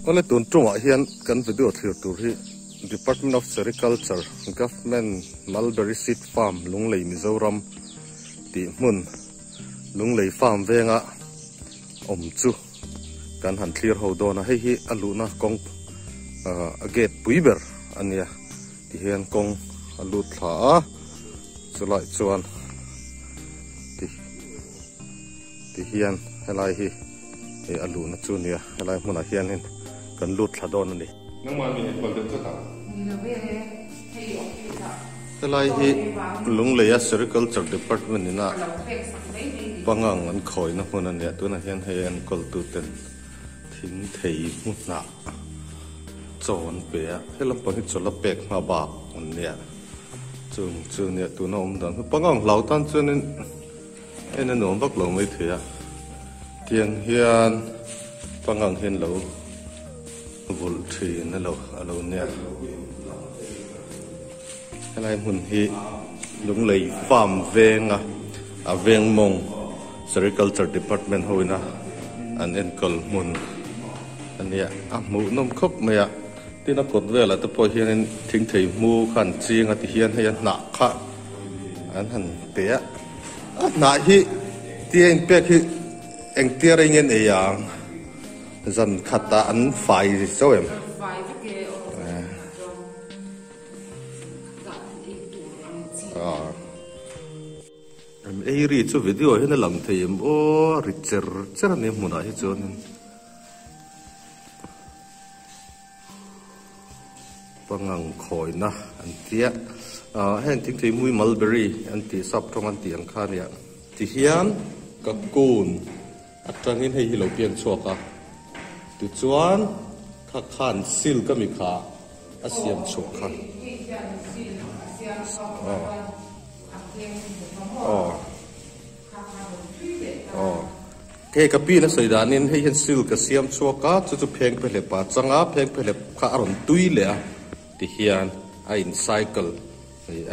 Awle tun tumah hian kan video thlir tur hi Department of Sericulture Government Mulberry Seed Farm Lunglei Mizoram tih hmun Lunglei Farm venga awm chu kan han thlir ho dawn a, hei hi a luhna kawng a gate pui ber a nia ti hian kawng a lut thla a chulai chuan ti ti hian helai hi hei a luhna chu nia helai hmunah hianin kan lut thla dawn a ni. Nangmah mi enkawl deuh tlat ang. Helai hi Lungleia Sericulture Department ina pangang an khawina hmun a nia. Tunah hian hei enkawl tuten thing thei hmu hnah chaw an pe a. He lampang hi chaw la pek hma bak an nia. Chung chu nia tuna awm dan chu pangang hlau tan chuanin en a nuam vak lo mai thei a. Tiang hian pangang hian lo vulh thin a lo a lo nia. Helai hmun hi Lunglei farm venga a veng mawng Sericulture Department ho ina an enkawl hmun a nia a hmuh nawm khawp mai a tin a kawt velah te pawh hianin thing thei hmu kha an ching a tihian hei a hnah kha an han pe a a hnah hi tia inpek hi engtia rei nge an ei ang. Zan khat ah an fai zauh em? An ei ri chu video ah hian a lang thei em aw ri cher cher a ni hmunah hi chuanin pangang khawina an tia ah heng thingthei mui mulberry an tih sap tawng an tih ang kha a nia tihian ka kun. Atangin hei hi lo pian chhuak a, tichuan kha khan silk ami kha a siam chhuah kha. Aw. Aw. Hei ka pi in a sawi danin hei hian silk a siam chhuak a, chu chu pheng phehlep a chang a, pheng phehlep kha a rawn tui leh a tihian a in cycle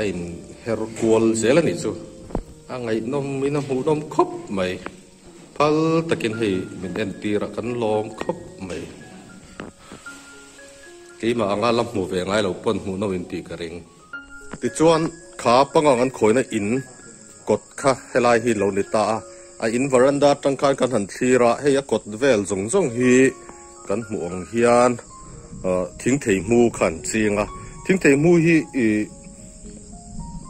a in her kual zel a nih chu. A ngaihnawm in a hmuhnawm khawp mai. Phal takin hei min entir a kan lawm khawp mai. Keimah anga la hmu ve ngai lo pawn hmuh no in tih ka ring. Tichuan kha pangang an khawina in kawt kha helai hi lo ni ta a, a in veranda atang khan kan han thlir a, hei a kawt vel zawng zawng hi kan hmuh ang hian thing thei hmu kha an ching a, thing thei hmu hi ih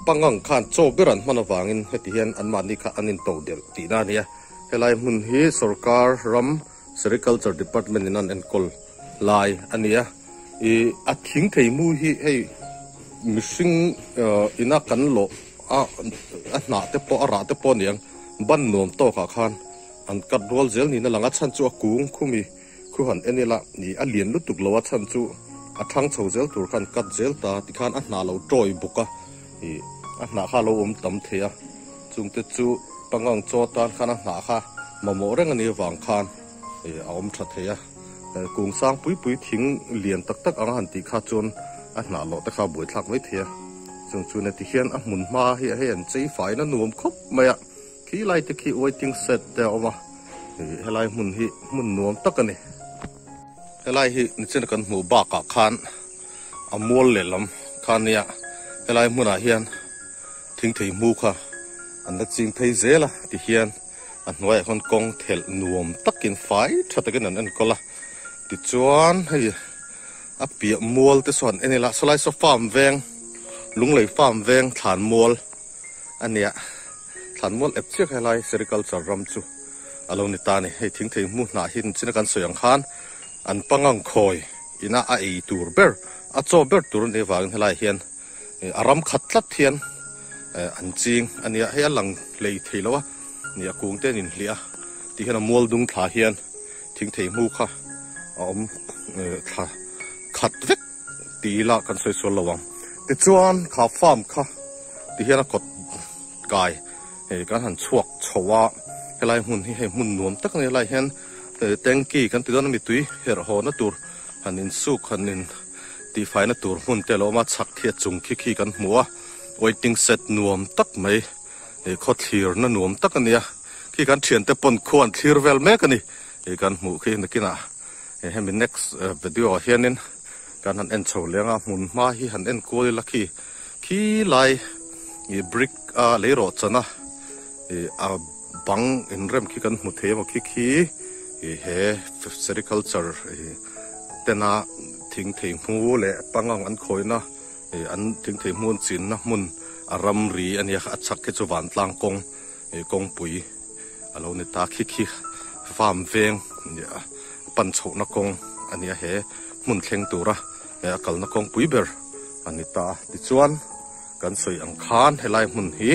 Pangang khan chaw ber an hman avangin heti hian anmahni kha an into delh tihna a ni a. Helai hmun hi sorkar ram Sericulture Department in an enkawl lai a ni a. Ih a thing thei mu hi hei mihring ina kan lawh a a hnah te pawh a rah te pawh a ni ang ban nuam tawkah khan an cut rual zel niin a lang a chhan chu a kung khumi Khu han en ila ih a lian lutuk lo a chhan chu a thang chho zel tur khan cut zel ta tikhan a hnah lo tawi bawk a ih a hnah kha a lo awm tam thei a chungte chu pangang chaw tan khan a hnah kha mamawh reng a nih avang khan ih a awm tha thei a kung sang pui pui thing lian tak tak anga han tih kha chuan a hnah lawh te kha a buaithlak mai thei a chung chu nia tihian a hmun hma hi hei an chei faiin a nuam khawp mai a. Khi lai te khi waiting shed te a awm a, helai hmun hi hmun nuam tak a ni. Helai hi nichina kan hmuh bakah khan a mual lehlam kha a nia, helai hmunah hian thing thei hmu kha an la ching phei zel a tihian a hnuaiah khawn kawng thelh nuam takin fai tha takin an enkawl a, tichuan hei a piah mual te saw han en ila sawlai saw farm veng Lunglei farm veng thlan mual. A nia, thlan mual ep chiah helai sericulture ram chu a lo ni ta a ni. Hei thing thei hmu hnah hi nichina kan sawi ang khan an pangang khawi ina a ei tur ber, a chaw ber tur a nih avangin helai hian a ram khat tlat hian an ching a nia. Hei a lang hlei thei lo a, ni a kung te an inhliah a, tih hian a mual dung thla hian thing thei hmu kha a awm thla khat vek. Ti ila kan sawi sual lo ang. Tichuan kha farm kha ti hian a kawt kai hei kan han chhuak chho a, helai hmun hi hei hmun nuam tak a ni. Helai hian tanky kan ti dawn a mitui herh haw na tur han insuk han in tihfai na tur hmun te a lo awm a, chhak khi a chung khi khi kan hmu a, waiting shed nuam tak mai hei khaw thlir na nuam tak a ni a, khi kan thiante pawn khuan thlir vel mek a ni hei kan hmuh khi nakinah. Hemi next video ah hianin kan han en chho leng a, hmun hma hi han en kual ila khi khi lai ih brick a lei rawh chan a ih a bang inrem khi kan hmu thei emaw khi khi ih he sericulture ih tena thing thei hmu leh pangang an khawina ih an thing thei hmun chinna hmun a ramri a nia a chhak khi chu vantlang kawng ih kawngpui. A lo ni ta khi khi farm veng a pan chhohna kawng a nia he hmun thleng tura a kalna kawng pui ber a ni ta a tichuan kan sawi ang khan helai hmun hi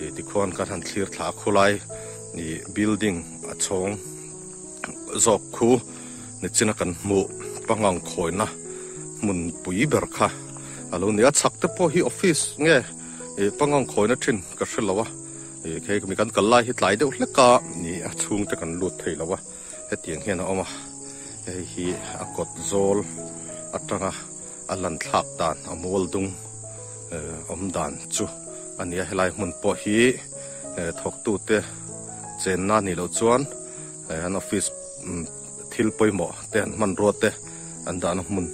ih tikhuan kan han thlir thla a khawlai ih building a chhawng zawk khu nichina kan hmuh pangang khawina hmun pui ber kha a lo ni a chhak te pawh hi office nge ih pangang khawina thin ka hrelo a. Ih khi mi kan kal lai hi tlai deuh hlek a ih a chhung te kan lut thei lo a hetiang hian a awm a hei hi a kawt zawl atanga a lan thlak dan a mual dung eh awm dan chu a ni a helai hmun pawh hi eh thawktu te chenna a nih loh chuan eh an office thil pawimawh te an hmanrua te an dahna hmun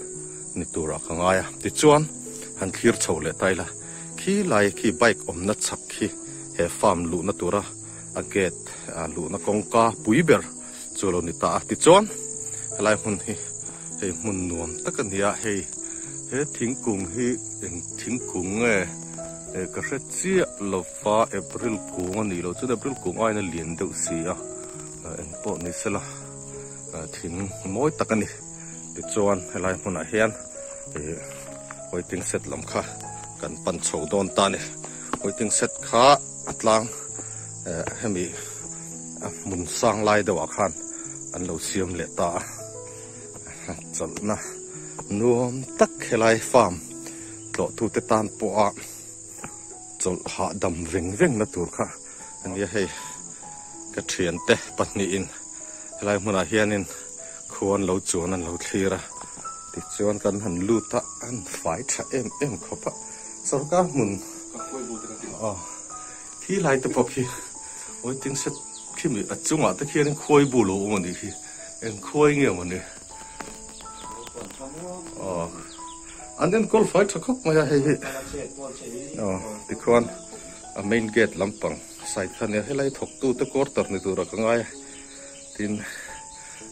ni turah ka ngai a tichuan han thlir chho leh ta ila. Khi lai khi bike awmna chhak khi he farm luhna tura a gate a luhna kawngka pui ber chu a lo ni ta a. Tichuan helai hmun hi hei hmun nuam tak a ni a, hei he thingkung hi eng thingkung nge ka hre chiah lo va April kung a nih loh chuan April kung aiin a lian deuh si a, eng pawh ni sela thing mawi tak a ni. Tichuan helai hmunah hian ih waiting shed lam kha kan pan chho dawn ta a ni. Waiting shed kha a tlang eh hemi a hmun sang lai deuhah khan an lo siam leh ta a. Chawlhna nuam tak helai farm tlawhtute tan pawha chawlh hahdam veng veng na tur kha a nia hei ka thiante pahnihin helai hmunah hianin khuan lo chuan an lo thlir a tichuan kan han lut a an fai tha em em khawp a sawrkar hmun aw khi lai te pawh khi waiting shed khi mi a chungah te khianin khuai bu lo awm a nih hi eng khuai nge maw ni aw an enkawl fai tha khawp mai a hei hi aw tikhuan a main gate lampang side kha nia helai thawktu te quarter ni tura ka ngai a tin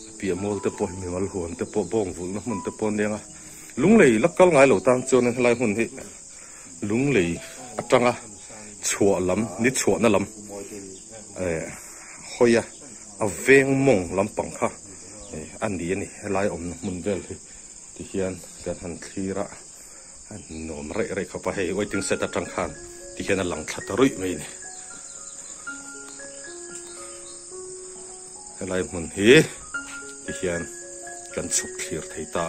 a piah mual te pawh hi mimal huan te pawh bawng vulhna hmun te pawh a nia nga lunglei la kal ngai lo tan chuan helai hmun hi lunglei atanga chhuah lam ni chhuahna lam eh hawi a a veng mawng lampang kha eh a ni a ni helai awmna hmun vel hi tihian kan han thlir a a nuam reh reh khawp a hei waiting shed atang khan tihian a lang thla ta ruih mai a ni helai hmun hi tihian kan chhuk thlir thei ta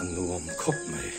a nuam khawp mai.